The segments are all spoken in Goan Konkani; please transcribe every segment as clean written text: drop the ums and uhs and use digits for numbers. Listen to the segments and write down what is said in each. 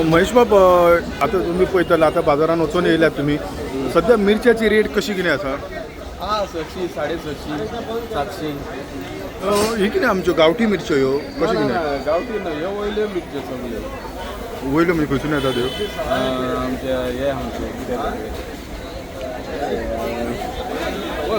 महेश बाब, आतां तुमी पळयतले आतां बाजारान वचून येयल्यात तुमी. सद्या मिरच्याची रेट कशी कितें आसा? हा, 600, 650, 700. ही कितें आमच्यो गांवठी मिरच्यो ह्यो? कशें कितें? गांवठी न्हय ह्यो, वयल्यो मिरच्यो सगळ्यो. वयल्यो म्हणजे खंयसून येता त्यो? आमचे हे, आमचे कितें ते,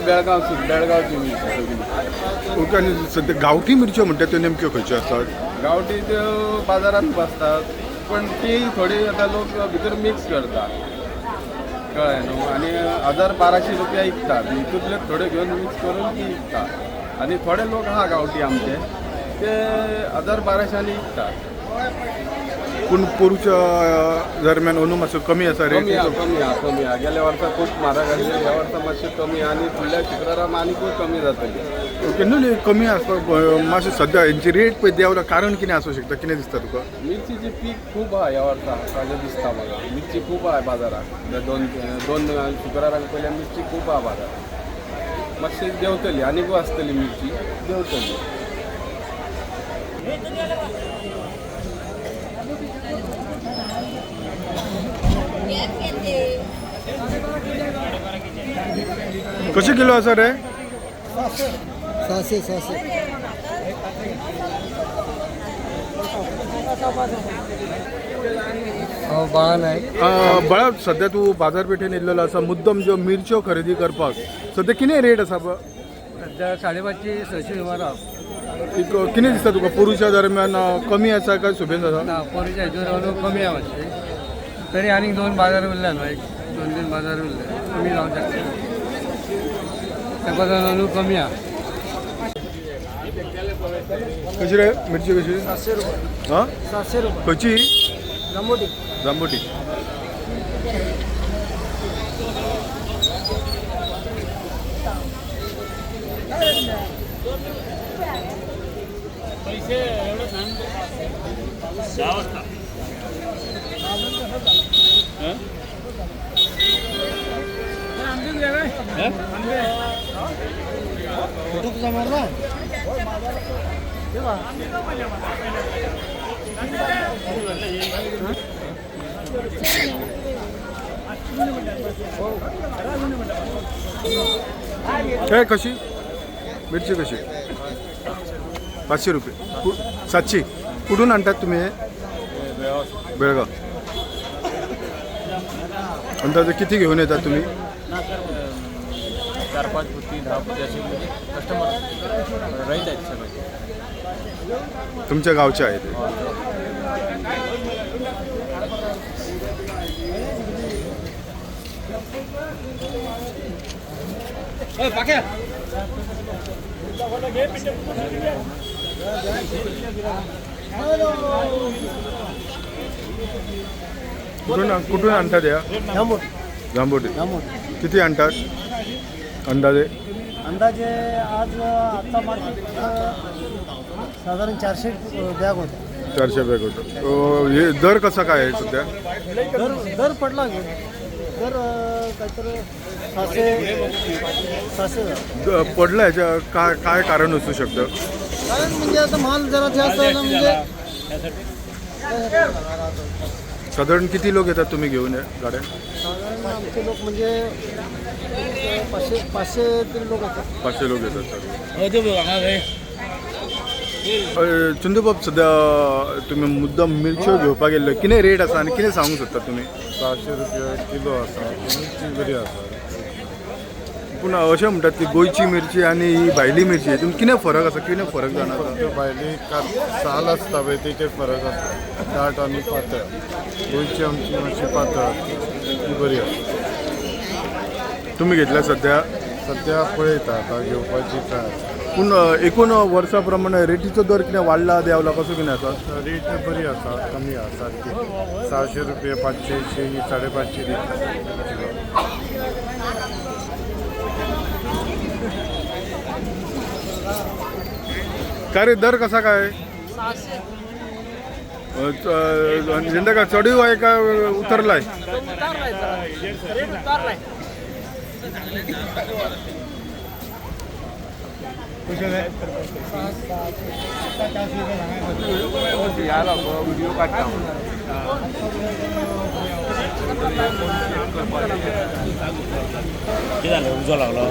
बेळगांव, बेळगांवची मिरची सगळी. ओके, आनी सद्या गांवठी मिरच्यो म्हणटा त्यो नेमक्यो खंयच्यो आसतात? गांवठी त्यो बाजारांत बसतात, पण ती थोडी आतां लोक भितर मिक्स करता, कळ्ळें न्हू? आनी 1000-1200 रुपया विकतात. हितूंतले थोडे घेवन मिक्स करून ती विकता आनी थोडे लोक आहा गांवठी आमचे, ते 1000-1200नी विकतात. पूण पोरूच्या दरम्यान अंदू मातसो कमी आसा रेट? कमी आहा, कमी आहा, कमी आहा. गेल्या वर्सा खूब म्हारग आसले, ह्या वर्सा मातशें कमी आहा आनी फुडल्या शुक्रारा आनीकूय कमी जातली. ओके, न्हू न्ही, कमी आसपाक मातशें सद्या हेंची रेट पळय देंवला, कारण कितें आसूं शकता, कितें दिसता तुका? मिरचीची पीक खूब आहा ह्या वर्सा अशें दिसता म्हाका. मिरची खूब आहा बाजारात. दोन दोन शुक्राराक पयल्या मिरची खूब आहा बाजारात. मातशी देंवतली, आनीकूय आसतली मिरची, देंवतली. कशें किलो आसा रे? 600, 600. हांव बाळा नायक. बाळा, सद्या तूं बाजारपेठेन येयल्लो आसा मुद्दम ज्यो मिरच्यो खरेदी करपाक. सद्या कितें रेट आसा? सध्या 550, 600 सुमार आहा. एक कितें दिसता तुका, पोरूच्या दरम्यान कमी आसा काय सुबेज आसा? ना, पोरूच्या हेजेर अंदू कमी आहा मातशी. तरी आनीक दोन बाजार उरल्या न्हू, एक दोन तीन बाजार उरले, कमी जावंक शकता. ताका लागून अंदू कमी आहा. कशी रे मिरची, कशी? 700 रुपये. हां? 700 रुपये. खंयची? जांबोटी. जांबोटी. फोटो तुझा मारला. काय कशी मिरची, कशी? 500 रुपये. 700. कुठून आणतात तुम्ही हे? बेळगाव. अंदाजे किती घेऊन येतात तुम्ही? 4-5 पोती, 10 पोती असे, म्हणजे कस्टमर राईत आहेत सगळे. तुमच्या गावचे आहेत हे? कुठून कुठून आणतात या? जांबोटी. किती आणतात अंदाजे? अंदाजे आज आत्ता मार्केट साधारण 400 बॅग होत्या. 400 बॅग होतं. हे दर कसा काय आहे सध्या? दर दर पडला घेऊन दर काहीतरी 600, 600 झाला. पडलं ह्याच्या काय काय कारण असू शकतं? कारण म्हणजे आता माल जरा जास्त आहे ना, म्हणजे साधारण किती लोक येतात तुम्ही घेऊन या गाड्या? साधारण आमचे लोक म्हणजे 500, 500 तरी लोक येतात. 500 लोक येतात सर. चंदूबाब, सध्या तुम्ही मुद्दाम मिरच्यो घेवपाक गेल्ले, कितें रेट आसा आनी कितें सांगूंक सोदता तुमी? 600 रुपया किलो आसा. मिरची बरी आसा. पूण अशें म्हणटात की गोंयची मिरची आनी ही भायली मिरची हितून कितें फरक आसा, कितें फरक जाणा आसा? फक्त भायली साल आसता पळय, तेचेर फरक आसता, दाट आनी पातळ. गोंयची आमची मातशी पातळ आसता, ती बरी आसता. तुमी घेतल्या सध्या? सद्या पळयता, आतां घेवपाची ट्राय आसा. पूण एकूण वर्सा प्रमाणे रेटीचो दर कितें वाडला, देंवला, कसो कितें आसा? रेट बरी आसा, कमी आसा सारकी. 600 रुपया, 500, 550 दिता किलो. काय रे, दर कसा काय? यंदा का चढीव आहे का उतरलाय? व्हिडिओ काडटा. कितें जालें उजो लागलो?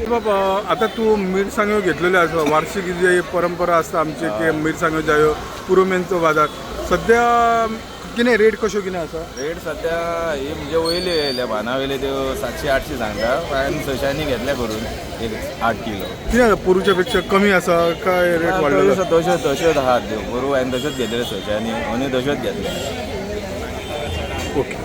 बाबा आता तूं मिरसांग्यो घेतलेल्यो आसा, वार्षिक जी परंपरा आसता आमची की मिरसांग्यो जायो पुरुमेंतचो बाजार, सद्या कितें रेट कश्यो कितें आसा? रेट सध्या ही म्हणजे वयल्यो येयल्या भाना वयल्यो त्यो 700-800 सांगता, हांवें 600 घेतल्या करून एक 8 किलो. कितें आसा पोरूच्या पेक्षा कमी आसा काय रेट वाडलेलो? तश्यो तश्योच आहात त्यो, पोरू हांवें तश्योच घेतलेल्यो 600 आनी तश्योच घेतल्या. ओके.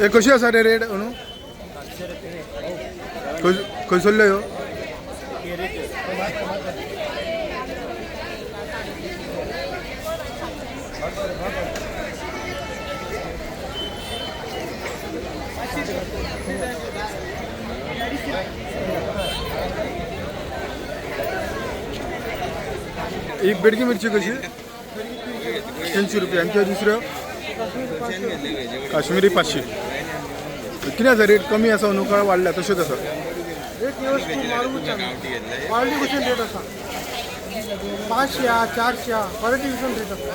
ए कशी आसा रे रेट अंदू? खंयसरल्यो ह्यो? ही बेडगी मिरची कशी? 300 रुपया. आणि त्या दुसऱ्यो काश्मीरी 500. कितें आसा रेट कमी आसा न्हू काय वाडल्या तश्योच आसा? रेट व्यवस्थित वाडली भशेन रेट आसा, 500 400 क्वॉलिटी भशेन रेट आसा.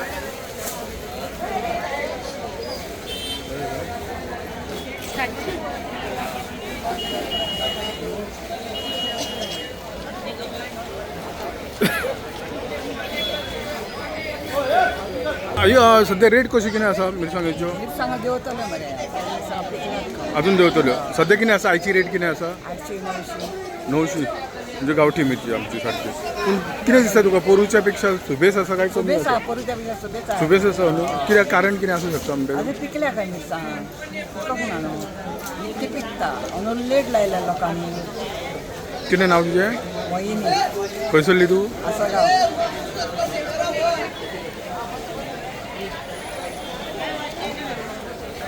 आई सद्या रेट कशी कितें आसा मिरसांगेच्यो? मिरसांगो देंवतले मरे, अजून देंवतल्यो. सद्या कितें आसा आयची रेट कितें आसा? 800 900. 900 म्हणजे गांवठी मिरची आमची सारकी. पूण कितें दिसता तुका पोरूच्या पेक्षा सुबेस आसा काय कमी सुबेस आसा? आसा, पोरूच्या पेक्षा सुबेस आसा. सुबेस आसा न्हू? कित्याक कारण कितें आसूं शकता म्हणटा? अजून पिकल्या काय मिरसांग पिकूंक ना न्हू, इतकी पिकता अंदू लेट लायल्या लोकांनी. कितें नांव तुजें? मोहिनी. खंयसरली तूं? आसा गांव.